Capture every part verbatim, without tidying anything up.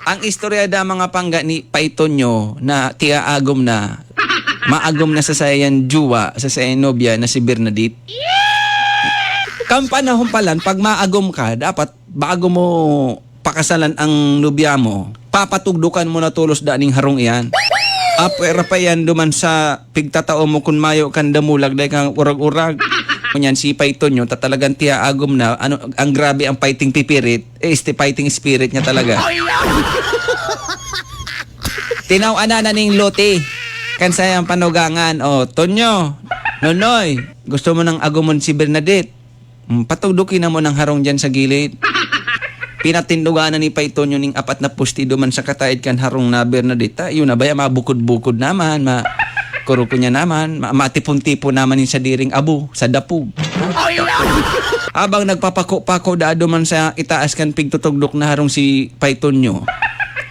Ang istorya da, mga pangga, ni Paitonyo na tiaagom na, maagom na sa sayan jowa, sa sayan nobya na si Bernadette. Kan panahon palan, pag maagom ka, dapat bago mo pakasalan ang nobya mo, papatugdukan mo na tolos da ning harong iyan. Apwera pa iyan duman sa pigtatao mo kun mayo kan damulag, dai kang urag-urag. Ngunyan si Paitonyo, ta talagang tiaagom na, ano, ang grabe ang fighting spirit, eh, este fighting spirit niya talaga. Tinaw-an na ning lote. Kan sayang panugangan, "O, Tonyo, Nonoy, gusto mo nang agumon si Bernadette? Hmm, patugdukin na mo ng harong diyan sa gilid." Pinatindugan na ni Paitonyo ning apat na poste duman sa kataid kan harong na Bernadette. Yun na ba yan? Mabukod-bukod naman, ma-, kuruko niya naman, ma-, matipon-tipon naman yung sadiring abo sa dapog. Habang nagpapako-pako da duman sa itaas kan pigtutugdok na harong si Paitonyo,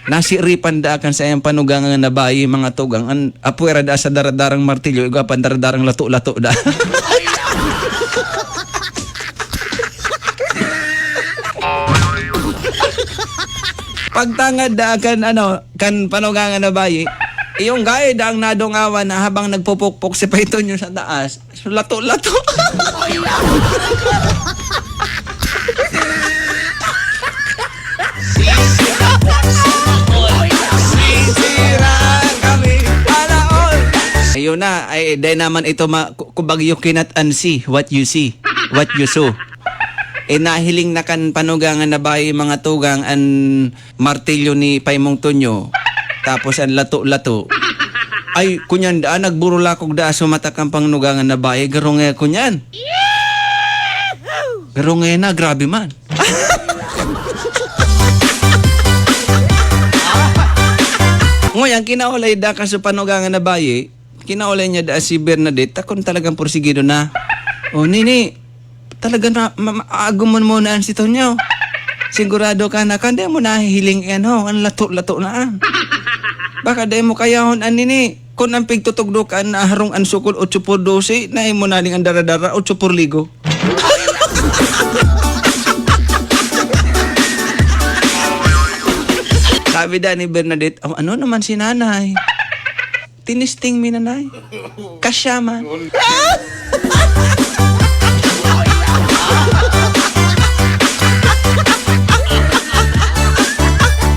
nasiripan da kan saiyang panugangan na bayi, mga tugang, an apwera da sa daradarang martilyo, igwa pan daradarang lato-lato da. Pagtangad da kan, ano, kan panugangan na bayi, iyong gayo da ang nadungawan na habang nagpupukpok si Paitonyo sa taas. So, lato-lato. Sisiraan kami, sana all. Ayun na, ay, dahil naman ito, ma-, ku-, kumbaga, you cannot unsee what you see, what you saw. Eh, nahiling na kan panugangan na bayi, mga tugang, an martilyo ni Paimong Tonyo, tapos an lato-lato. Ay, kunyan daan, nagburulakog daa sa mata kan panugangan na bayi, garongaya kunyan. Garongaya na, grabe man. Ngunyan, kinaulay da kan sa panugangan na bayi, kinaulay niya daa si Bernadette, ta kun talagang porsigido na. "O, Nini, talaga na, ma-, ma-, agumon mo na an si Tonyo. Sigurado ka na, kan dai mo nahihiling iyan, ho, an lato-lato na an. Baka dai mo kayahon an nini. Kun an pigtutugdok an harong an sukol, otso por dose, na imo na ning an dara-dara, otso por ligo." Sabi da ni Bernadette, "Oh, ano naman si nanay?" "Tinisting mi, nanay. Kasya man."